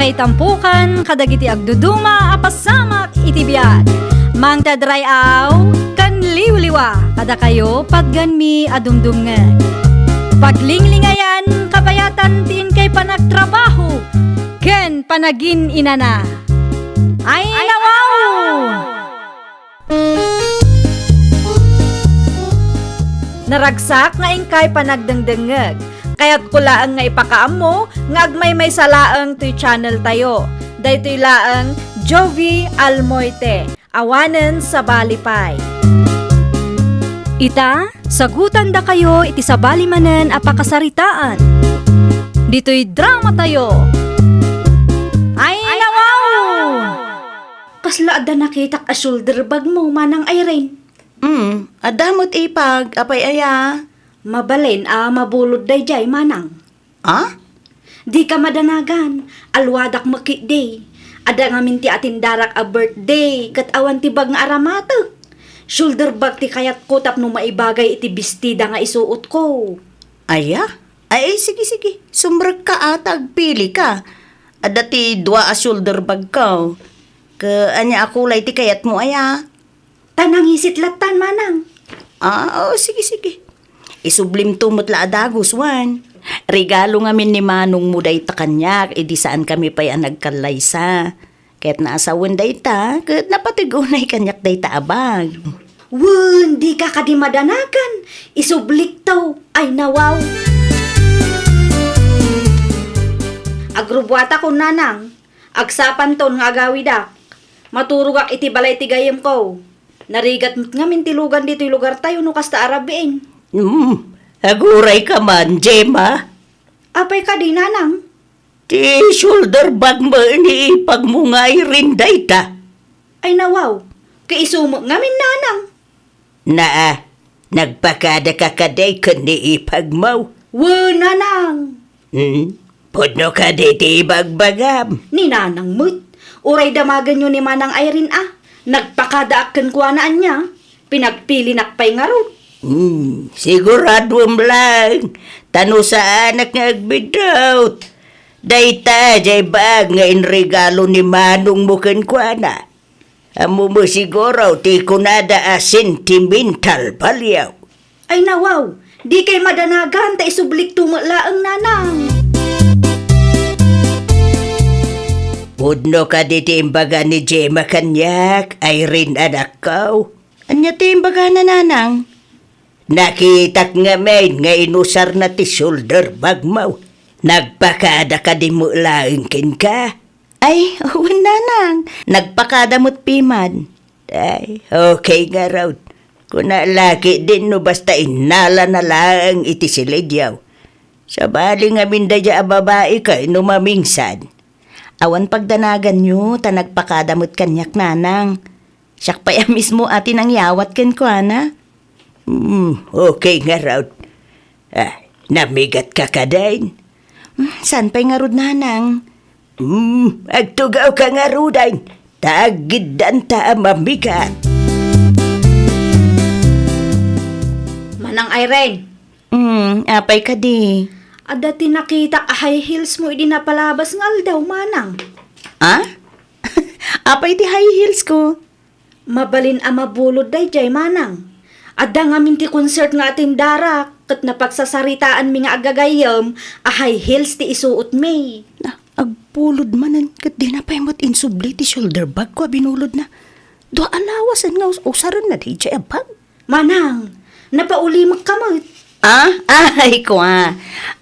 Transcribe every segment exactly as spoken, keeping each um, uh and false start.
Maitampukan kadagiti agduduma a pasamak iti biag. Mangted ray-aw ken liwliwa kadakayo patgenmi a dumdumngeg. Paglinglingayan, kabayatan ti inkay panagtrabaho ken panagin-inana. Ay, nawaw! Naragsak nga inkay panagdengdengngeg. Kayatko laeng nga ipakaammo nga agmaymaysa laeng toy channel tayo. Daytoy laeng Jovi Almoite, awanen sabali pay. Ita, sagutandakayo iti sabali manen a pakasaritaan. Ditoy drama tayo. Ay, nawaw! Kasla adda nakitak a shoulder bag mo, Manang Irene. Hmm, adda met ipag, apay aya? Mabalin a mabulod daydiay, Manang. Ah? Dika madanagan, alwadak met ketdi. Adda ngamin ti atindarak a birthday, ket awan ti bag nga aramatek. Shoulder bag ti kayatko tapno maibagay iti bestida nga isuotko. Aya? Ay, sige, sige. Sumrekka a ta agpilika. Adda ti dua a shoulder bagko. Ket ania a kulay ti kayatmo, aya? Ta nangisit lattan, Manang. Ah, oo, sige, sige. Isublimto met la a dagus, wen. Regalo ngamin ni manongmo dayta kaniak, idi saankami pay a nagkallaysa. Ket naasawen dayta, ket napateg unay kaniak dayta a bag. Wen, dika kadi madanagan. Isublikto. Ay, nawaw. Agrubbuatakon, Nanang. Agsapanton nga agawidak. Maturogak iti balay ti gayyemko. Narigat met ngamin ti lugan ditoy lugartayo no kasta a rabiin. Hmm, agurayka man, Gemma. Apay kadi, Nanang? Ti shoulder bag mo ni ipagmo nga Irene dayta. Ay, nawaw. Ket isu met ngamin, Nanang. Naa, nagpakadaka kadi ken ni ipagmo? Wen, Nanang. Hmm? Pudno kadi ti ibagbagam? Ni Nanang met. Uray damagenyo ni Manang Irene a. Nagpakadaak kenkuana ania. Pinagpilinak pay ngarud. Hmm, siguraduem laeng. Ta no saanak nga agbiddut. Dayta, jay bag nga inregalo ni manongmo kenkuana. Ammom siguro ti kunada a sentimental value. Ay nawaw, dikay madanagan ta isublikto met laeng, Nanang. Pudno kadi ti imbaga ni Gemma kaniak, Irene, anakko? Ania ti imbagana, Nanang? Nakitak ngamin nga inusarna ti shoulder bagmo. Nagpakada kadi met laeng kenka? Ay, wen, Nanang. Nagpakada met piman. Ay, okay ngarud. Kuna la ketdin no basta innalana laeng iti silidiaw. Sabali ngamin daydiay a babai kay no mamingsan. Awan pagdanaganyo ta nagpakada met kaniak, Nanang. Siak pay a mismo a ti nangyawat kenkuana. Hmm, okay ngarud. Ah, namigatka kadin? Hmm, saan pay ngarud, Nanang? Hmm, agtugawka ngaruden. Ta aggiddanta a mamigat. Manang Irene. Hmm, apay kadi? Adda ti nakitak a high heels mo idi napalabas nga aldaw, Manang. Ah? Apay ti high heels ko? Mabalin a mabulod daydiay, Manang. Adda ngamin ti concert nga atendarak, ket napagsasaritaanmi nga agagayyem a high heels ti isuotmi. Na, agbulod manen, ket dina pay met insubli ti shoulder bag ko a binulodna. Dua a lawasen nga us-, usarenna daydiay a bag. Manang, napaulimekka met. Ah? Ay, kua.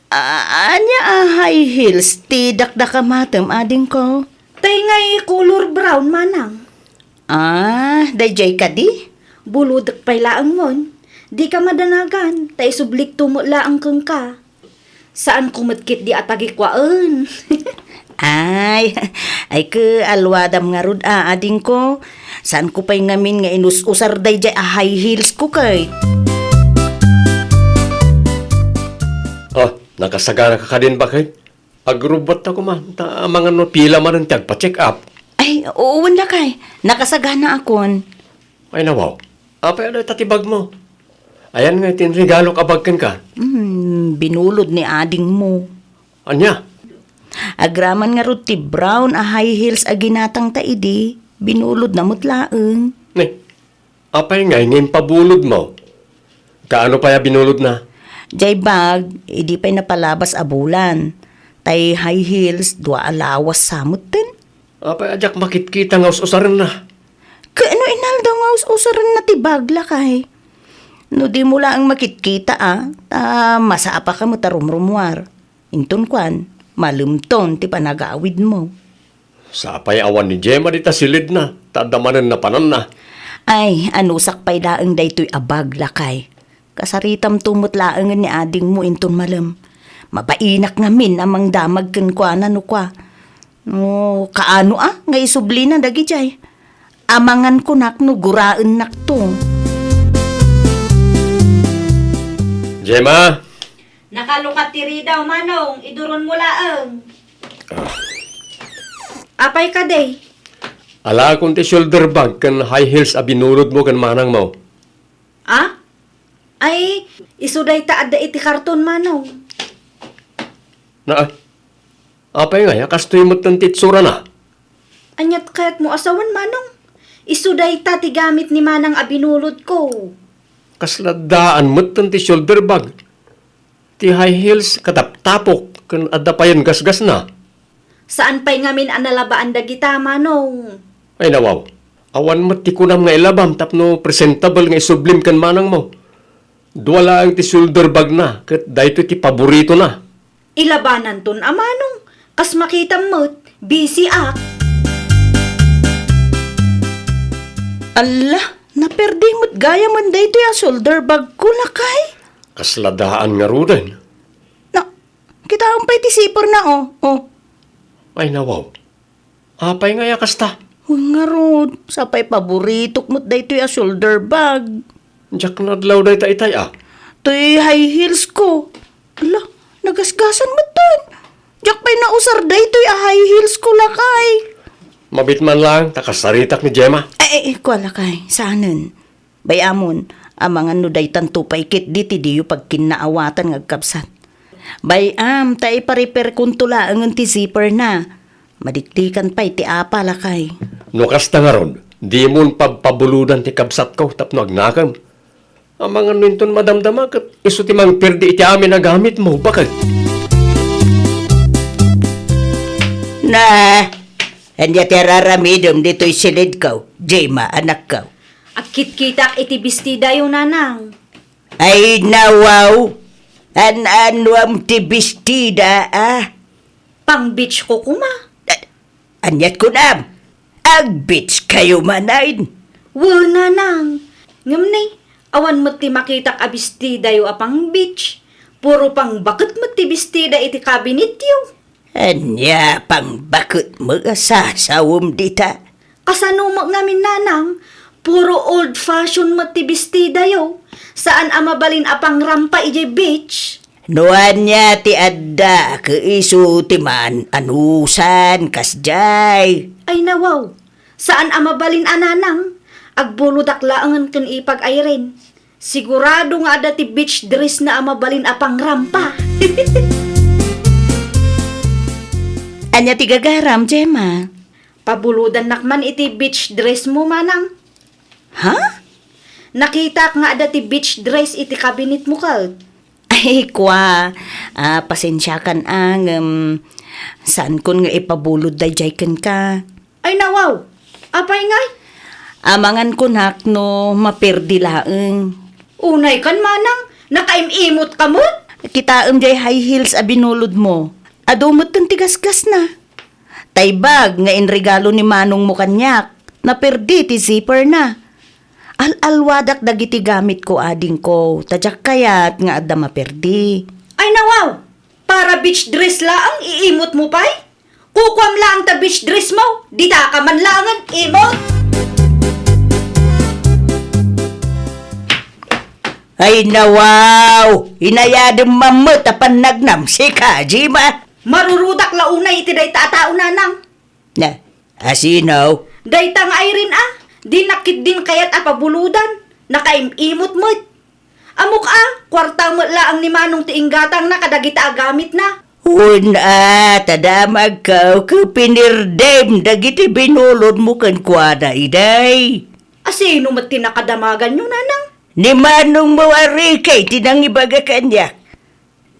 Ah, ania a high heels ti dakdakamatem, adingko? Tay ngay color brown, Manang. Ah, daydiay kadi? Bulodek pay laeng ngon. Dika madanagan, ta isublikto met laeng kenka. Saanko met ketdi a tagikuaen. Ay, ay, ke, alwadam ngarud a, adingko. Saanko pay ngamin nga inus-usar daydiay a high heels ko, kay. Oh, nakasaganaka kadin, baket? Agrubbuatta koma, ta amangan no pila manen ti agpa-check up. Ay, wen lakay. Nakasaganaakon. Ay, nawaw. Apay a dayta ti bagmo? Ayan nga ti inregalok a bag kenka? Hmm, binulod ni adingmo. Ania? Agraman ngarud ti brown a high heels a ginatangta idi, binulodna met laeng. Ne, apay ngay nga impabulodmo? Kaano pay a binulodna? Jay bag, idi pay napalabas a bulan. Tay high heels, dua a lawas sa metten. Apay a diak makitkita nga us-usarenna? Kaano inaldaw nga us-usarenna ti bag, lakay? No dimo laeng makitkita a, ta masaapaka met a rumrumuar. Inton kuan, malemton ti panagawidmo. Sapay awan ni Gemma dita silidna, ta adda manen napananna. Ay, anusak pay laeng daytoy a bag, lakay. Kasaritamto met laengen ni adingmo inton malem. Mabainak ngamin a mangdamag kenkuana no kua. No kaano a nga isublina dagijay. Amangan kunak no guraennakto. Gemma! Nakalukat ti ridaw, Manong. Iduronmo laeng. Ah. Apay kadi? Alakon ti shoulder bag ken high heels a binulodmo ken manangmo. Ah? Ay, isu dayta adda iti karton, Manong. Na, apay ngay a kastoy metten ti itsurana? Aniat kayatmo a sawen, Manong? Isu dayta ti gamit ni Manang a binulodko. Kasla daan metten ti shoulder bag. Ti high heels, kataptapok, ken adda payen gasgasna. Saan pay ngamin a nalabaan dagita, Manong? Ay, nawaw. Awan met ti kunam nga ilabam tapno presentable nga isublim ken manangmo. Dua laeng ti shoulder bagna, ket daytoy ti paboritona. Ilabananton a, Manong. Kas makitam met, busy ak. Alla, naperdi met gayamen daytoy a shoulder bagko, lakay. Kasla daan ngaruden. Na, kitaem pay ti zipperna, oh. Oh. Ay, nawaw. Apay ngay a kasta? Uy, ngarud, sapay paboritok met daytoy a shoulder bag. Diak nadlaw dayta itay a. Toy high heels ko. Ala, nagasgasan met ton. Diak pay nausar daytoy a high heels ko, lakay. Mabit man lang, ta kasaritak ni Gemma. Ay, ay, kua, lakay, saanen. Bay-amon, amangan no daytanto pay ketdi ti diyo pagkinnaawatan nga agkabsat. Bay-am, ta iparepairkonto laengen ti zipperna. Madikdikan pay ti apa, lakay. No kasta ngarud, dimon pabpabulodan ti kabsatko tapno agnakem. Amangan no inton madamdama ket isu ti mangperdi iti amin a gamitmo, baket. Na, ania ti araramidem ditoy silidko, Gemma, anakko? Agkitkitak iti bestidayo, Nanang. Ay, nawaw! An-anuam ti bestida, a? Pang-beach ko koma. A-, aniat kunam? Ag-beach kayo manen? Wen, Nanang. Ngem ni, awan met ti makitak a bestidayo a pang-beach. Puro pangbaket met ti bestida iti kabinetyo. Ania pangbaket met a sasawem dita? Kasano met ngamin, Nanang? Puro old fashion met ti bestidayo. Saan a mabalin a pangrampa idiay beach. No ania ti adda, ket isu ti maan-anusan kasdiay. Ay nawaw, saan a mabalin a, Nanang. Agbulodak laengen ken Ipag Irene. Sigurado nga adda ti beach dress na a mabalin a pangrampa. Ania ti gagaram, Gemma? Pabulodannak man iti beach dress mo, Manang. Ha? Nakitak nga adda ti beach dress iti cabinet mo, ket. Ay, kua. Ah, pasensiakan a, ngem saankon nga ipabulod daydiay kenka. Ay, nawaw! Apay ngay? Amangan kunak no maperdi laeng. Unay kan, Manang, nakaim-imot ka met? Kitaem jay high heels a binulod mo. Adu metten ti gasgasna. Tay bag nga inregalo ni manong mo kaniak, naperdi ti zipper na. Al-alwadak dagiti gamitko, adingko, ta diak kayat nga adda maperdi. Ay, nawaw! Para beach dress laeng, iimot mo pay? Kukuam laeng ta beach dress mo, dita ka man laengen, imot! Ay, nawaw! Inayadem man met a pannagnam, sika, Gemma? Marurudak la unay iti dayta a tao, Nanang. Na, asino? Dayta nga Irene a, dinak ketdin kayat a pabulodan. Nakaim-imot met. Ammok a, kuarta met laeng ni Manong ti inggatangna kadagita a gamitna. Wen a, ta damagko ket pinirdem dagiti binulodmo kenkuana, iday. Asino met ti nakadamaganyo, nanang? Ni manongmo a Ricky ti nangibaga kaniak.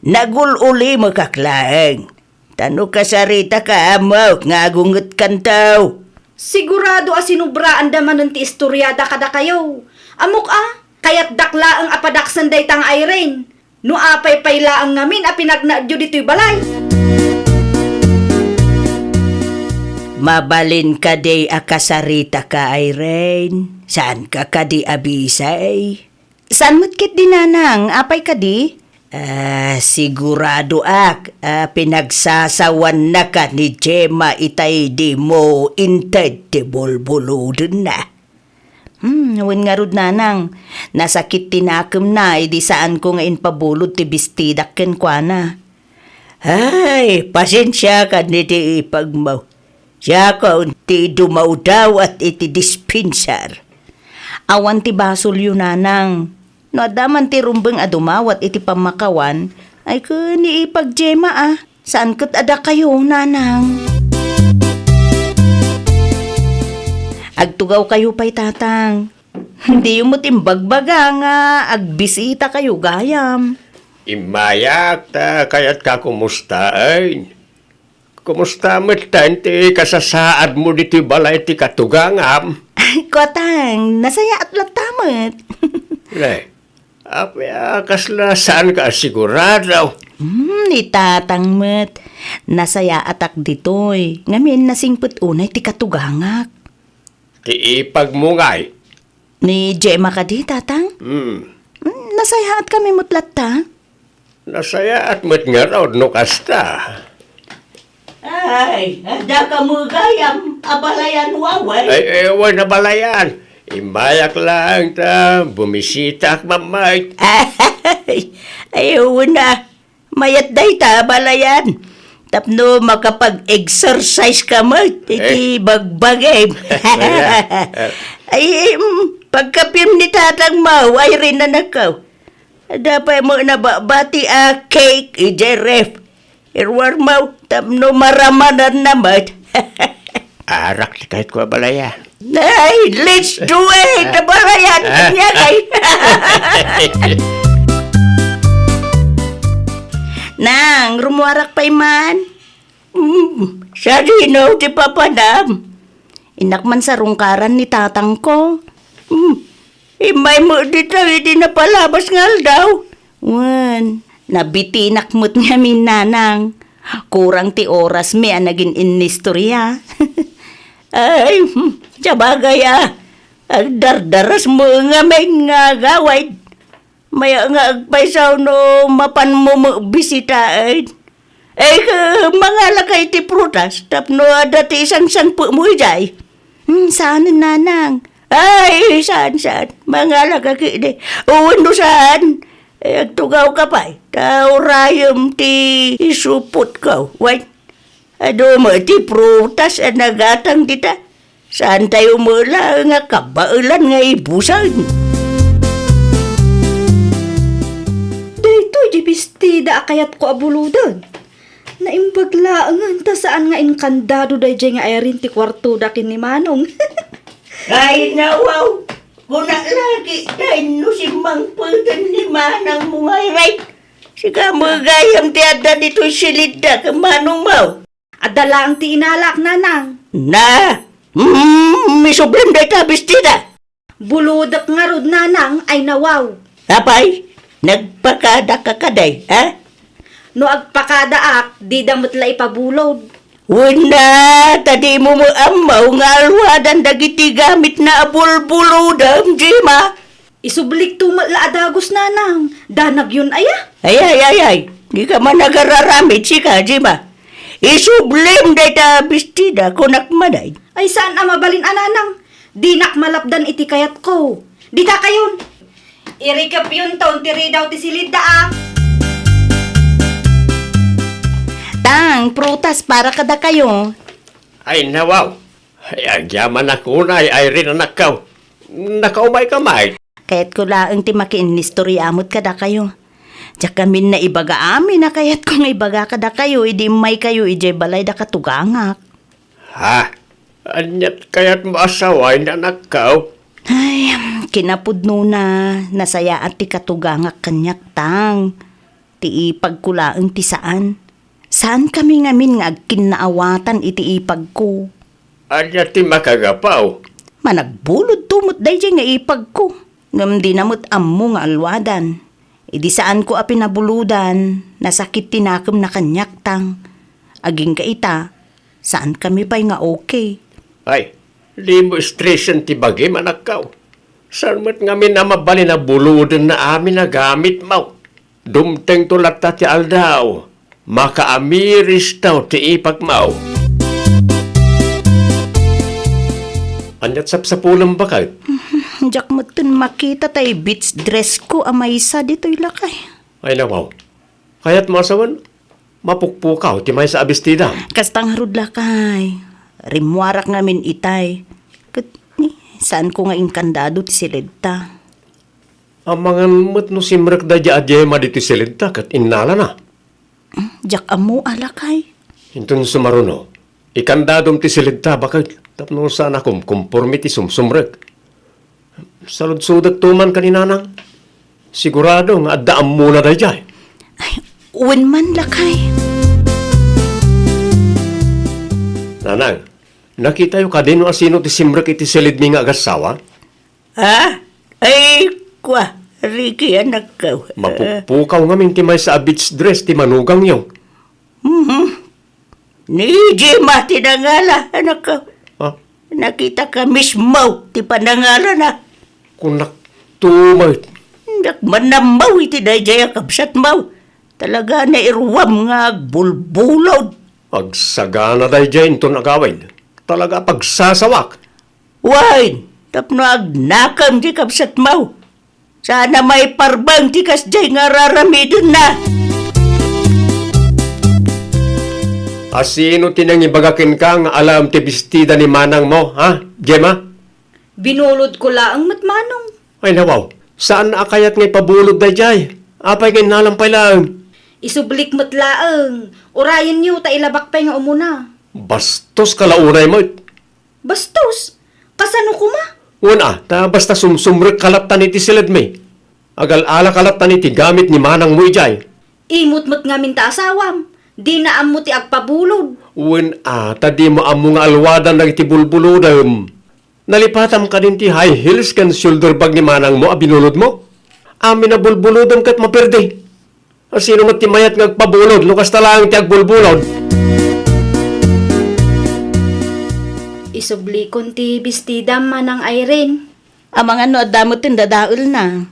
Nagul-ulimekak laeng. Ta no kasaritaka, ammok nga agungetkanto. Sigurado a sinubraanda manen ti istoriada kadakayo. Ammok a, kayatdak laeng a padaksen dayta nga Irene. No apay pay laeng ngamin a pinagnaedyo ditoy balay. Mabalin kadi a kasaritaka, Irene? Saanka kadi a bisay? Saan met ketdi, nanang? Apay kadi? Ah, siguradoak a pinagsasawannaka ni Gemma itay dimo inted ti bulbulodenna. Hmm, wen ngarud, nanang, nasakit ti nakemna idi saanko nga impabulod ti bestidak kenkuana. Ay, pasensiakan iti ipagmo. Siakon ti dumawdawat iti dispensar. Awan ti basolyo, nanang. No adda man ti rumbeng a dumawat iti pammakawan, ay ken ni ipag Gemma a. Saan ket a dakayo, nanang? Agtugawkayo pay, tatang. Diyo met imbagbaga nga agbisitakayo gayam. Immayak ta kayatka kumustaen. Kumusta metten ti kasasaadmo ditoy balay ti katugangam? Kua, tang, nasayaat latta met. Ne, apay a kasla saanka a sigurado? Hmm, ni tatang met. Nasayaatak ditoy. Ngamin nasingpet unay ti katugangak. Ti ipagmo ngay? Ni Gemma kadi, tatang? Hmm. Hmm, nasayaatkami met latta. Nasayaat met ngarud no kasta. Ay, adda ka met gayam a balayan, Waw, ay? Ay, ay, wen a balayan. Immayak laeng ta bumisitaak met. Ay, ay, wen a. Mayat dayta a balayan. Tapno makapag-exercise ka met iti Eh. bagbagim. Ay, mm, pagkapim ni tatang mo, ay rin na nakaw. Adda pay met nababati a cake idiay ref. Iruar mo, tapno maramananna met. Arak ti kayatko a balayan. Ay, let's do it! A balayan, kaniak ay. Nang, rummuarak pay man. Hmm, sadino ti papanam? Innak man sarungkaran ni tatangko. Hmm, immay met dita idi napalabas nga aldaw. Wen, nabitinak met ngamin, nanang. Kurang ti orasmi a nagin-innistoria. Ay, hmm, sabagay a. Agdardaras met ngamin nga agawid. Maya nga agpaysaw no mapanmo met bisitaen. Ay, ka, mangalaka iti prutas, tapno adda ti isangsangpetmo idiay. Hmm, saanen, nanang. Ay, saan, saan. Mangalaka kidi. Wen no saan, ay, agtugawka pay. Ta urayem ti isupotko. Wen, adu met ti prutas a nagatang dita. Saantayo met laeng a kabaelan nga ibusen. Daytoy di bestida a kayatko a buloden. Naimbag laengen ta saan nga inkandado daydiay nga Irene ti kuartoda ken ni Manong. Ay, nawaw! Kuna lagi, dayno simmangpeten ni Manangmo nga Irene. Sika met gayam ti adda ditoy silidda ken Manongmo. Adda laeng ti inalak, nanang. Na? Mm, isublim dayta a bestida. Bulodek ngarud, nanang, ay nawaw. Apay, nagpakadaka kadi, ha? No agpakadaak, dida met la ipabulod. Wen a, ta dimo met ammo nga alwadan dagiti gamitna a bulbulodem, Gemma. Isublikto met la a dagus, nanang. Danagyon aya? Ay, ay, ay, ay. Dika man agararamid, sika, Gemma. Isublim dayta a bestida, kunak man ay. Ay, saan a mabalin a, nanang? Dinak malapdan iti kayatko. Dita kayon. Irikepyonton ti ridaw ti silidda, a. Tang, prutas para kadakayo. Ay, nawaw. Ay, agyamanak unay, Irene, anakko. Nakaumayka met. Kayatko laeng ti makiinnistorya met kadakayo. Diak ngamin naibaga amin a kayatko nga ibaga kadakayo idi immaykayo idiay balay da katugangak. Ha? Aniat kayatmo a sawen, anakko? Ay, kinapudnona, nasayaat ti katugangak kaniak, Tang. Ti ipagko laeng ti saan. Saankami ngamin nga agkinnaawatan iti ipagko. Ania ti makagapu? Managbulodto met daydiay nga ipagko, ngem dina met ammo nga alwadan. Idi saanko a pinabulodan, nasakit ti nakemna kaniak, Tang. Agingga ita, saankami pay nga okay. Ay, dimo stresen ti bagim, anakko. Saan met ngamin a mabalin a bulodenna amin a gamitmo. Dumtengto latta ti aldaw, makaamiristaw ti ipagmo. Aniat sapsapulem, baket? Diak metten makita tay beach dressko a maysa ditoy, lakay. Ay, nawaw. Kayatmo a sawen? Mapukpukaw ti maysa a bestida. Kasta ngarud, lakay. Rimmuarak ngamin itay. Ket, ni, saanko nga inkandado ti siledta. Amangan met no simrek daydiay a Gemma ditoy siledta ket innalana. Diak ammo, lakay. Inton sumaruno, ikandadom ti siledta, baket, tapno saan a kumkomporme ti sumsumrek. Saludsodekto man ken ni Nanang. Sigurado nga adda ammona daydiay. Ay, wen man, lakay. Nanang, nakitayo kadi no asino ti simrek iti siledmi nga agassawa? Ha? Ay, kua, Ricky, anakko. Mapukpukaw ngamin ti maysa a beach dress ti manugangyo. Mhm. Ni Gemma ti nangala, anakko. Ha? Nakitaka mismo ti panangalana. Kunak tumet. Diak man nammaw iti daydiay a kabsatmo. Talaga nairuam nga agbulbulod. Agsagana daydiay inton agawid. Talaga a pagsasawak. Wen, tapno agnakem ti kabsatmo. Saan a maiparbeng ti kasdiay nga raramidenna. Asino ti nangibaga kenka nga alaem ti bestida ni manangmo, ha, Gemma? Binulodko laeng met, Manong. Ay, nawaw. Saan a kayat nga ipabulod daydiay? Apay nga innalam pay laeng? Isublik met laeng. Urayenyo ta ilabak pay nga umuna. Bastos ka la unay met. Bastos? Kasano koma? Wen a, ta basta sumsumrek ka lattan iti siledmi. Agal-ala ka lattan iti gamit ni manangmo idiay. Imot met ngamin ta asawam. Dina ammo ti agpabulod. Wen a, ta dimo ammo nga alwadan dagiti bulbulodem. Nalipatam kadin ti high heels ken shoulder bag ni manangmo a binulodmo? Amin a bulbulodem ket maperdi. Asino met ti mayat nga agpabulod no kasta laeng ti agbulbulod? Isublikon ti bestidam, Manang Irene. Amangan no adda met ti dadaelna.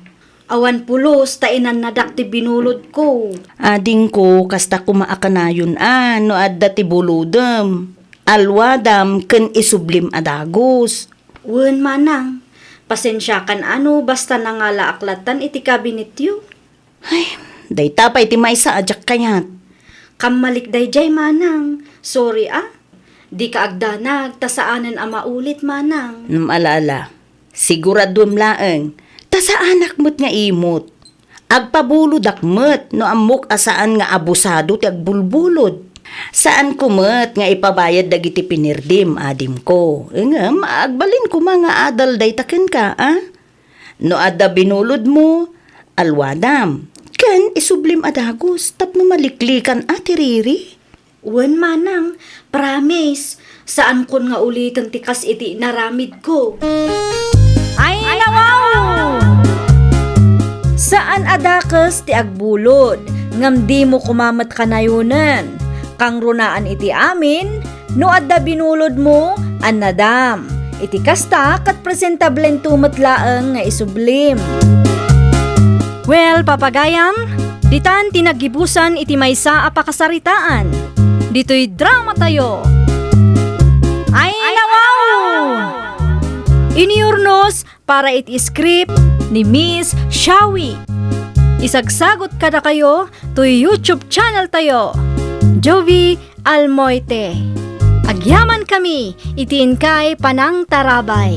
Awan pulos ta inannadak ti binulodko. Adingko, kasta koma a kanayon a no adda ti bulodem, alwadam ken isublim a dagus. Wen, Manang, pasensiakan a no basta nangalaak lattan iti kabinetyo. Ay, dayta pay ti maysa a diak kayat. Kammalik daydiay, Manang. Sorry a. Dika agdanag ta saanen a maulit, Manang. Ngem ala-ala. Siguraduem laeng ta saanak met nga imot. Agpabulodak met no ammok a saan nga abusado ti agbulbulod. Saanko met nga ipabayad dagiti pinirdim, adimko. Ngem agbalin koma nga adal dayta kenka, a? No adda binulodmo, alwadam, ken isublim a dagus tapno maliklikan a ti riri. Wen, Manang, promise, saankon nga uliten ti kas iti inaramidko. Ay, nawaw! Saan a dakes ti agbulod, ngem dimo koma met kanayonen. Kangrunaan iti amin, no adda binulodmo, annadam. Iti kasta, ket presentablento met laeng nga isublim. Well, papagayam, ditan ti naggibusan iti maysa a pakasaritaan. Ditoy dramatayo. Ay, nawaw! Iniurnos para iti script ni Miss Shawi. Isagsagot kadakayo toy YouTube channel tayo, Jovi Almoite. Agyaman kami iti inkay panangtarabay.